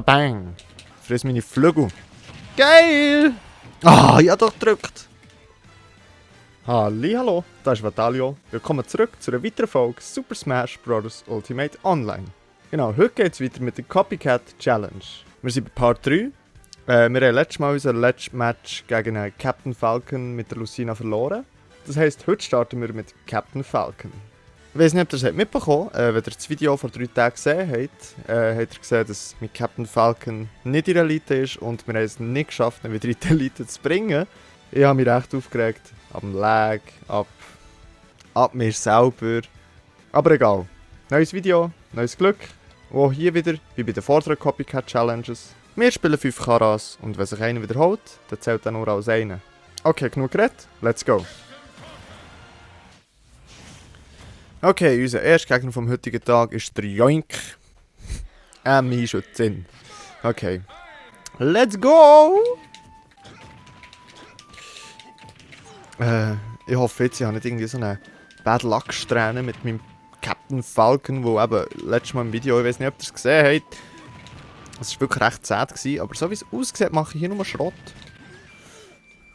Bang. Friss meine Flügel. Geil! Ah, ja doch gedrückt. Hallo, das ist Vatalio. Willkommen zurück zu einer weiteren Folge Super Smash Bros. Ultimate Online. Genau, heute geht es weiter mit der Copycat Challenge. Wir sind bei Part 3. Wir haben letztes Mal unser letztes Match gegen Captain Falcon mit der Lucina verloren. Das heisst, heute starten wir mit Captain Falcon. Ich weiss nicht, ob ihr es mitbekommen habt. Wenn ihr das Video vor 3 Tagen gesehen habt, habt ihr gesehen, dass mit Captain Falcon nicht in der Elite ist und wir haben es nicht geschafft, ihn wieder in die Elite zu bringen. Ich habe mich recht aufgeregt. Ab dem Lag, ab mir selber. Aber egal. Neues Video, neues Glück. Und hier wieder, wie bei den vorderen Copycat Challenges. Wir spielen 5 Karas und wenn sich einer wiederholt, dann zählt er nur als einer. Okay, genug geredet. Let's go. Okay, unser erster Gegner vom heutigen Tag ist der Joink. Mein Schützin. Okay. Let's go! Ich hoffe jetzt, ich habe nicht irgendwie so eine Bad Luck-Strähne mit meinem Captain Falcon, wo eben letztes Mal im Video, ich weiß nicht, ob ihr es gesehen habt. Es war wirklich recht sad gewesen, aber so wie es aussieht, mache ich hier nur Schrott.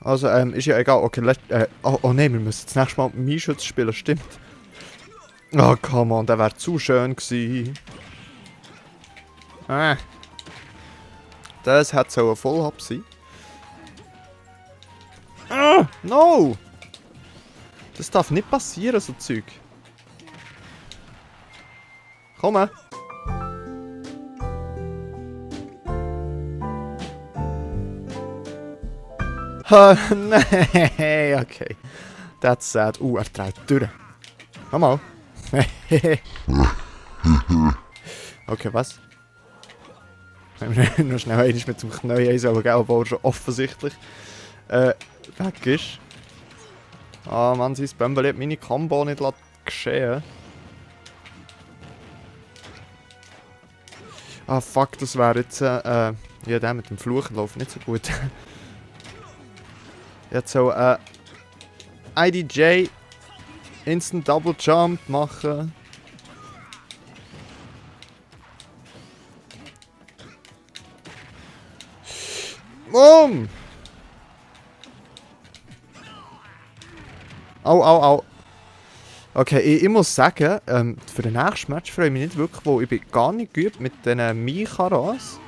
Also, ist ja egal. Okay, oh nein, wir müssen das nächste Mal mit Mii-Schütz spielen, stimmt. Oh, come on, der wäre zu schön gewesen. Das hätte so ein Vollhub sein. No! Das darf nicht passieren, so Zeug. Komm! Nein, okay. That's sad. Er dreht durch. Komm mal. Okay, was? Noch schnell einmal mit dem Knäuel einsammeln, obwohl er schon offensichtlich weg ist. Ah Mann, sein Bömbel hat meine Combo nicht geschehen. Ah fuck, das wäre jetzt ja, der mit dem Fluch läuft nicht so gut. Jetzt so IDJ Instant Double Jump machen. Boom! Au. Okay, ich muss sagen, für den nächsten Match freue ich mich nicht wirklich, weil ich bin gar nicht geübt mit den Mii-Karas.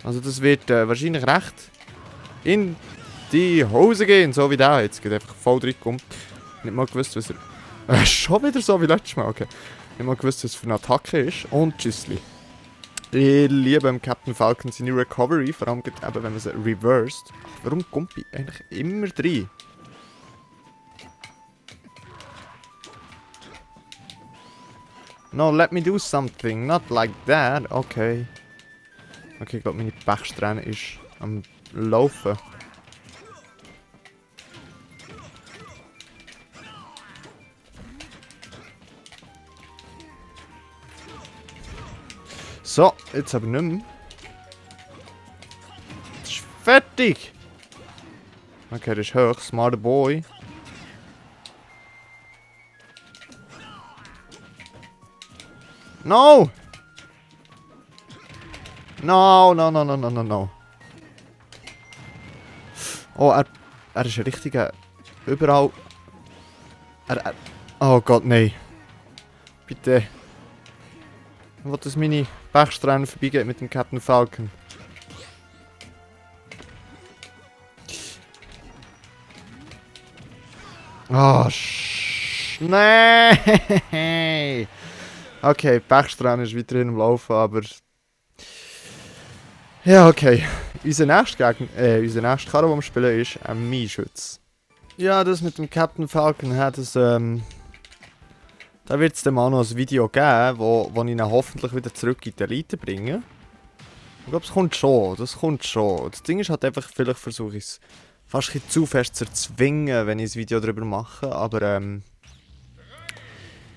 Also das wird wahrscheinlich recht in die Hose gehen, so wie der jetzt geht einfach voll reinkommt. Nicht mal gewusst, was er... schon wieder so wie letztes Mal, okay. Nicht mal gewusst, was für eine Attacke ist. Und tschüssli. Ich liebe im Captain Falcon seine Recovery, vor allem eben, wenn man sie reversed. Warum kommt ich eigentlich immer rein? No, let me do something, not like that. Okay. Okay, ich glaube, meine Pechsträhne ist am Laufen. So, jetzt aber nicht mehr. Das ist fertig! Okay, das ist hoch. Smarter Boy. No! No. Oh, er ist ein richtiger... Überall... Oh Gott, nein. Bitte. Ich will, dass meine Pechsträhne vorbeigeht mit dem Captain Falcon. Oh, nein! Okay, Pechsträhne ist weiterhin am Laufen, aber... Ja, okay. Unser nächster Karo, den wir spielen, ist ein Mii-Schütz. Ja, das mit dem Captain Falcon hat es... Da wird es dann mal noch ein Video geben, wo ich ihn hoffentlich wieder zurück in die Elite bringe. Ich glaube, das kommt schon. Das Ding ist halt einfach, vielleicht versuche ich es fast ein bisschen zu fest zu erzwingen, wenn ich ein Video darüber mache, aber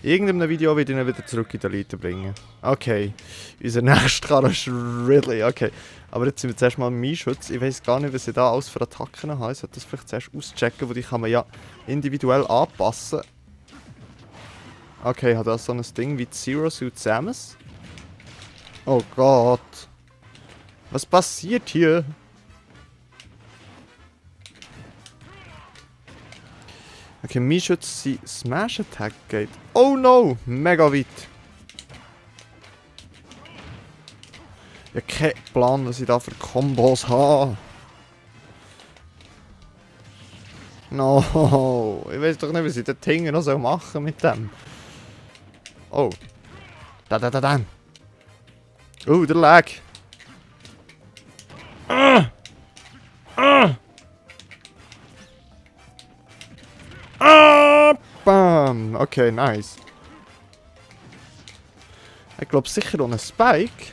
irgendeinem Video werde ich ihn wieder zurück in die Elite bringen. Okay, unser nächster Karo ist really, okay. Aber jetzt sind wir zuerst mal im Mii-Schütz. Ich weiß gar nicht, was ich da alles für Attacken habe. Ich sollte das vielleicht zuerst auschecken, wo die kann man ja individuell anpassen. Okay, ich habe da so ein Ding wie Zero Suit Samus. Oh Gott. Was passiert hier? Okay, mein Schutz sein Smash Attack geht. Oh no! Mega weit. Ich habe keinen Plan, was ich da für Kombos habe. No! Ich weiß doch nicht, was ich den Tinger noch machen mit dem. Oh. Da. Oh, der Lag. Bam! Okay, nice. Ich glaube sicher ohne Spike.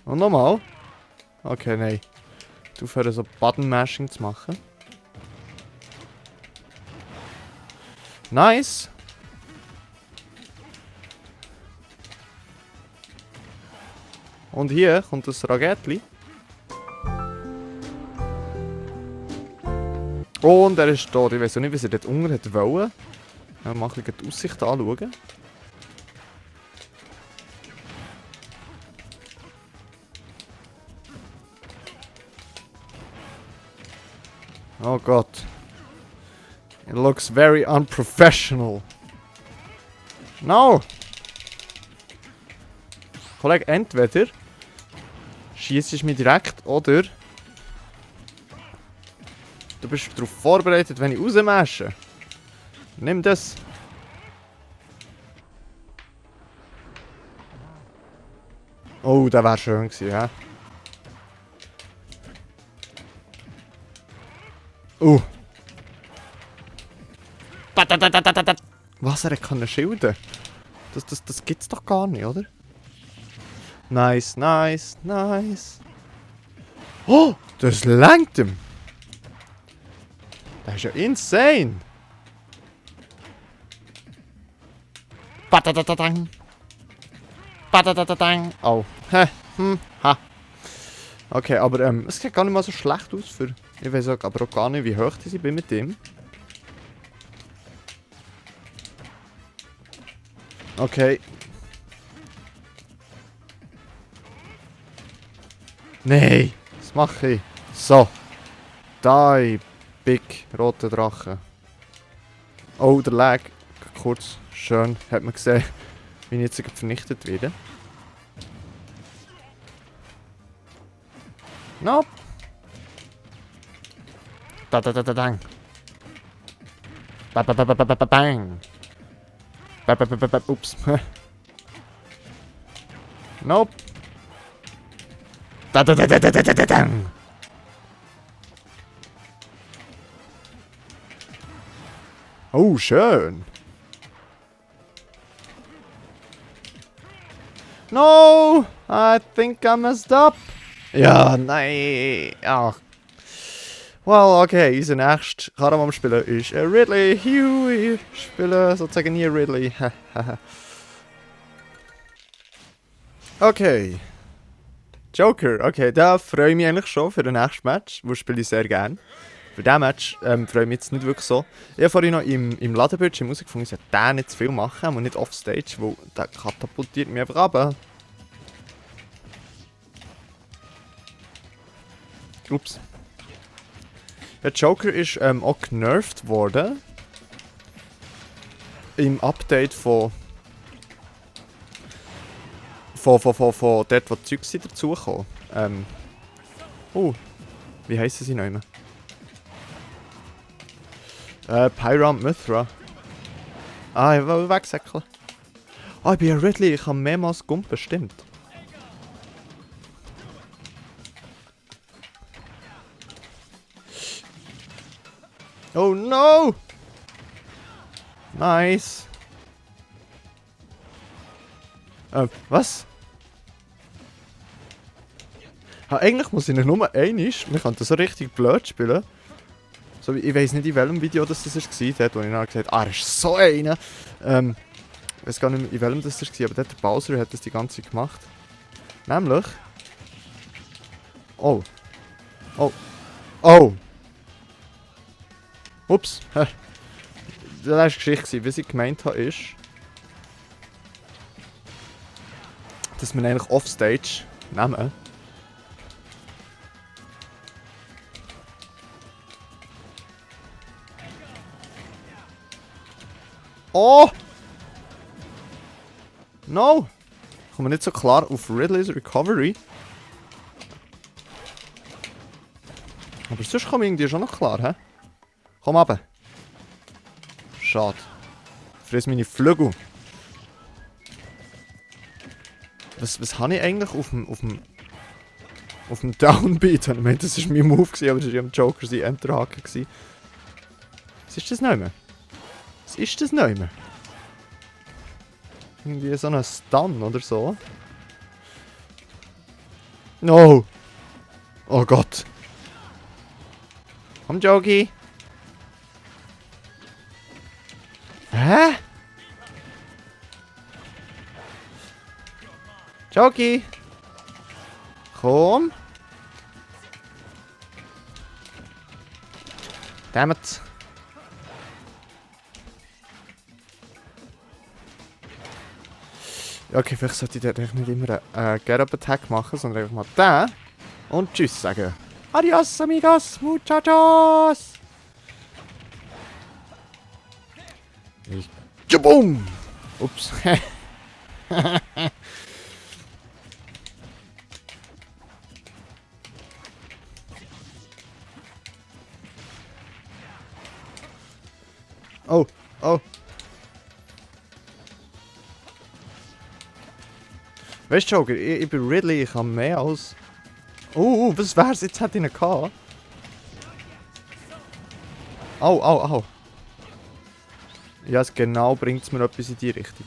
Und nochmal. Okay, nein. Du für so Button-Mashing zu machen. Nice. Und hier kommt das Ragettli. Und er ist tot. Ich weiß auch nicht, was er dort unten hat wollen. Mal ein bisschen die Aussicht anschauen. Oh Gott. It looks very unprofessional. No! Kollege, entweder schießt du mich direkt oder du bist darauf vorbereitet, wenn ich rausmasche. Nimm das. Oh, das wäre schön gewesen, ja. Was, er kann schilden? Das gibt's doch gar nicht, oder? Nice. Oh, das langt ihm. Das ist ja insane. Oh. Ha. Okay, aber es sieht gar nicht mal so schlecht aus für... Ich weiß aber auch gar nicht, wie hoch ich bin mit dem. Okay. Nein, was mache ich? So. Die big rote Drache. Oh, der Lag. Kurz. Schön. Hat man gesehen, wie ich jetzt vernichtet werde. Nope. Dang. Bang. Ups. Nope. Dang. Oh, schön. No, I think I messed up. Ja, nein. Ach. Well, okay, unser nächstes Karamam-Spieler ist Ridley. Ich spiele sozusagen nie Ridley. Okay. Joker, okay, da freue ich mich eigentlich schon für das nächste Match. Das spiele ich sehr gerne. Für dieses Match freue ich mich jetzt nicht wirklich so. Ich habe vorhin noch im Ladebildschirm herausgefunden, ich sollte den nicht zu viel machen und nicht offstage, weil der katapultiert mich einfach runter. Ups. Der Joker ist auch genervt worden. Im Update von dort, wo die Zeugs dazukommen. Wie heissen sie noch immer? Pyram Mithra. Ah, ich will wegsäckeln. Ah, ich bin ein Ridley, ich kann mehrmals gumpen, stimmt. Oh no! Nice. Was? Eigentlich muss ich nicht nur einmal, wir könnten so richtig blöd spielen. So, ich weiß nicht, in welchem Video das war, wo ich dann gesagt habe, er ist so einer. Ich weiß gar nicht mehr, in welchem das war, aber der Bowser hat das die ganze Zeit gemacht. Nämlich... Oh. Ups. Das war Geschichte, was ich gemeint habe ist... dass wir eigentlich offstage nehmen. Oh! No! Ich komme nicht so klar auf Ridley's Recovery. Aber sonst komme ich irgendwie schon noch klar, hä? Komm runter. Schade. Friss meine Flügel. Was habe ich eigentlich auf dem Downbeat? Ich meine, das war mein Move, aber das war ja am Joker sein Enterhaken. Was ist das nicht mehr? Was ist das nicht mehr? Irgendwie so ein Stun oder so. No! Oh Gott! Komm, Jogi! Hä? Jogi! Komm! Damn it! Ja, okay, vielleicht sollte ich dort nicht immer einen Get-Up-Attack machen, sondern einfach mal den und Tschüss sagen. Adios, amigos, muchachos! Tschubum! Ups. Oh, oh. Weißt du, Joker, ich bin Ridley, ich habe mehr als... was wär's? Jetzt hätte ich ihn gehabt. Au, au, au. Ja, es genau bringt es mir etwas in die Richtung.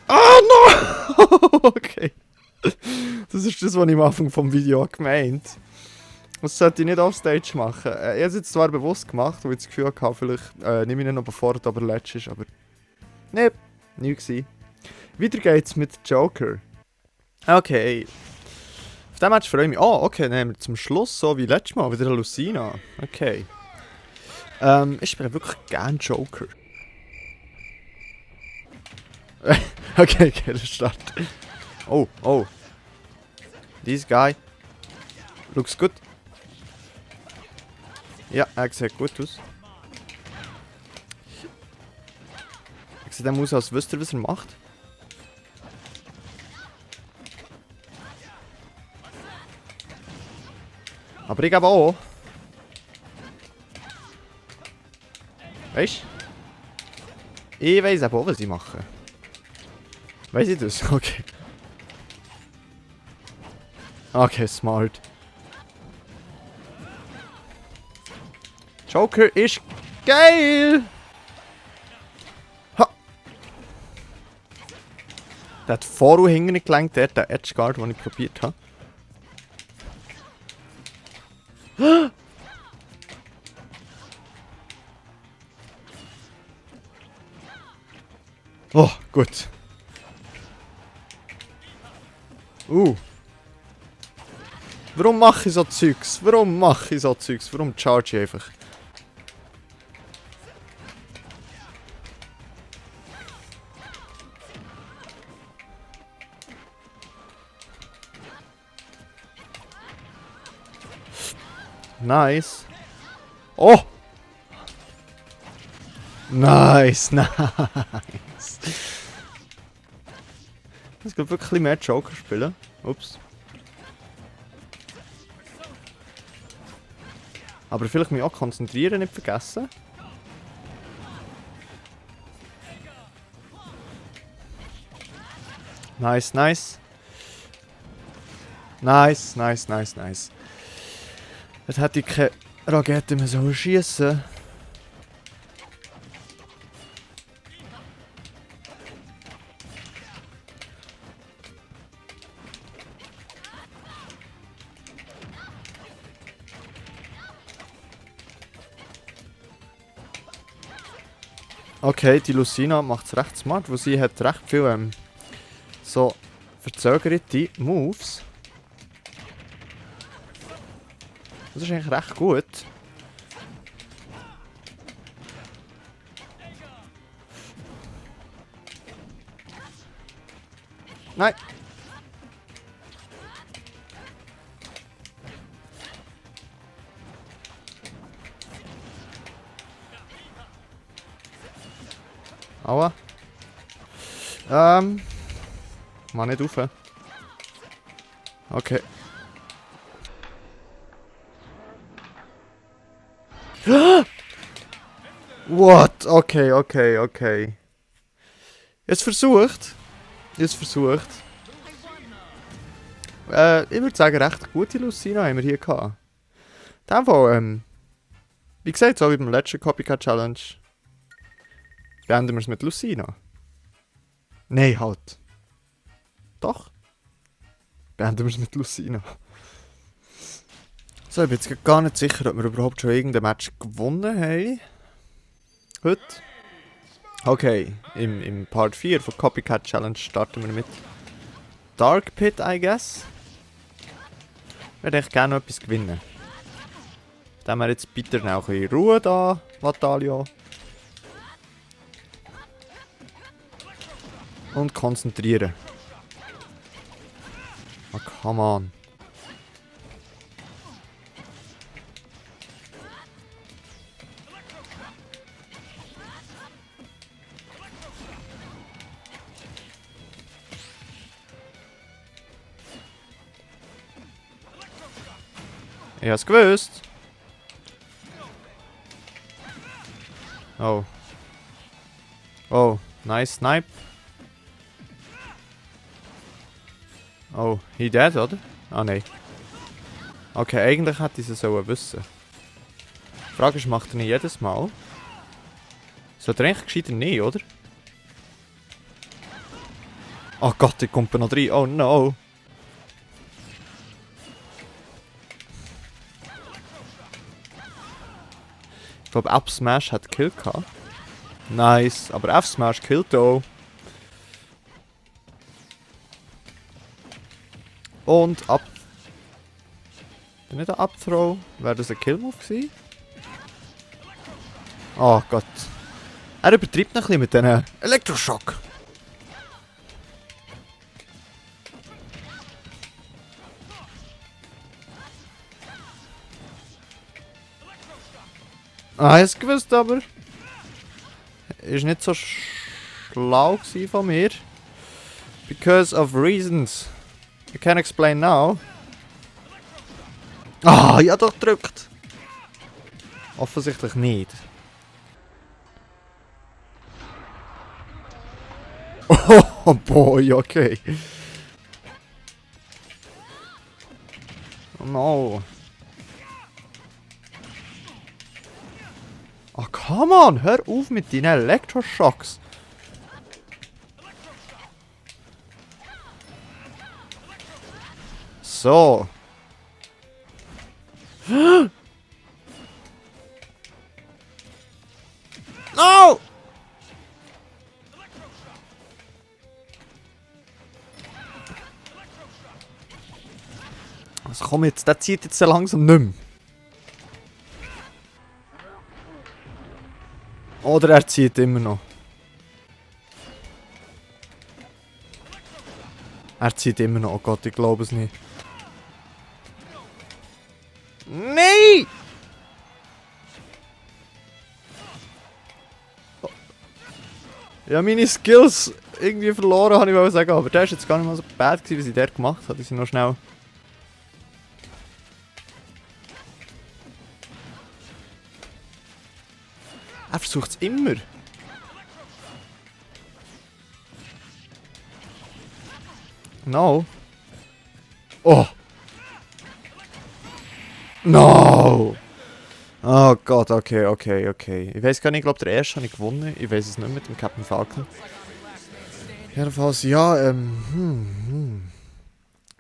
Ah, no! Okay. Das ist das, was ich am Anfang vom Video gemeint habe. Das sollte ich nicht offstage machen. Ich habe es jetzt zwar bewusst gemacht, weil ich das Gefühl hatte, vielleicht nehme ich ihn noch bevor er aber letzt ist, aber... Ne, nie gewesen. Weiter geht's mit Joker. Okay. Auf dem Match freue ich mich. Oh, okay, nehmen wir zum Schluss, so wie letztes Mal, wieder Lucina. Okay. Ich spiele wirklich gern Joker. Okay, der Start. Oh, oh. This guy looks good. Ja, er sieht gut aus. Er sieht aus, als wüsste er, was er macht. Aber ich glaube auch. Weißt du? Ich weiss aber auch, was ich mache. Weiss ich das? Okay. Okay, smart. Joker ist geil! Ha! Der hat vor und hinten nicht gelenkt, der Edge Guard, den ich probiert habe. Oh, gut. Warum mache ich so Zeugs? Warum mache ich so Zeugs? Warum charge ich einfach? Nice. Oh! Nice, nice. Ich glaube wirklich mehr Joker spielen. Ups. Aber vielleicht mich auch konzentrieren, nicht vergessen. Nice, nice. Nice, nice, nice, nice. Jetzt hätte ich keine Rakete mehr so schießen. Okay, die Lucina macht es recht smart, weil sie hat recht viel so verzögerte Moves. Das ist eigentlich recht gut. Nein! Aua. Mach nicht rauf. Okay. What? Okay, okay, okay. Jetzt versucht. Jetzt versucht. Ich würde sagen, recht gute Lucina haben wir hier gehabt. In dem Fall, wie gesagt, so wie beim letzten Copycat Challenge, beenden wir es mit Lucina. Nein, halt. Doch. Beenden wir es mit Lucina. So, ich bin jetzt gar nicht sicher, ob wir überhaupt schon irgendein Match gewonnen haben. Heute. Okay, im Part 4 von Copycat Challenge starten wir mit Dark Pit, I guess. Ich würde echt gerne noch etwas gewinnen. Dann haben wir jetzt bitte noch ein bisschen Ruhe da, Vatalio. Und konzentrieren. Oh, come on. Ich hab's gewusst. Oh. Oh, nice snipe. Oh, he dead, oder? Ah, nein. Okay, eigentlich hätte ich es so wissen. Die Frage ist, macht er nicht jedes Mal? Sollte er eigentlich gescheiter nicht, oder? Oh Gott, ich komme noch rein. Oh no. Ich glaube, F-Smash hat Kill gehabt. Nice, aber F-Smash killt auch. Und ab. Nicht ein Up-Throw. Wäre das ein Kill-Move gewesen? Oh Gott. Er übertreibt noch ein bisschen mit diesen Elektroschock. Ah, ich hab's gewusst, aber ist nicht so schlau von mir. Because of reasons. I can't explain now. Ah, ja doch gedrückt. Offensichtlich nicht. Oh boy, okay. Oh no. Oh, come on, hör auf mit deinen Elektroschocks. So. No! Was komm jetzt? Der zieht jetzt so langsam nicht mehr. Oder er zieht immer noch. Er zieht immer noch. Oh Gott, ich glaube es nicht. Nein! Ja, meine Skills irgendwie verloren, habe ich sagen. Aber der ist jetzt gar nicht mal so bad gewesen, wie sie der gemacht hat. Die sind noch schnell. Er versucht es immer. No. Oh. No. Oh Gott, okay, okay, okay. Ich weiß gar nicht, ich glaube, der erste habe ich gewonnen. Ich weiß es nicht mit dem Captain Falcon. Jedenfalls, ja, In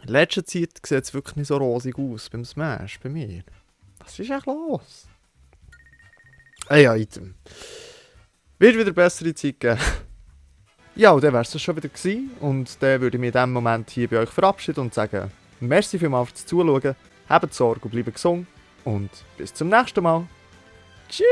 letzter Zeit sieht es wirklich nicht so rosig aus beim Smash, bei mir. Was ist eigentlich los? Ja, Item. Wird wieder bessere Zeit geben. Ja, und dann wäre es schon wieder gewesen. Und dann würde ich mich in diesem Moment hier bei euch verabschieden und sagen, merci vielmals fürs Zuschauen, habt Sorge und bleibt gesund. Und bis zum nächsten Mal. Tschüss!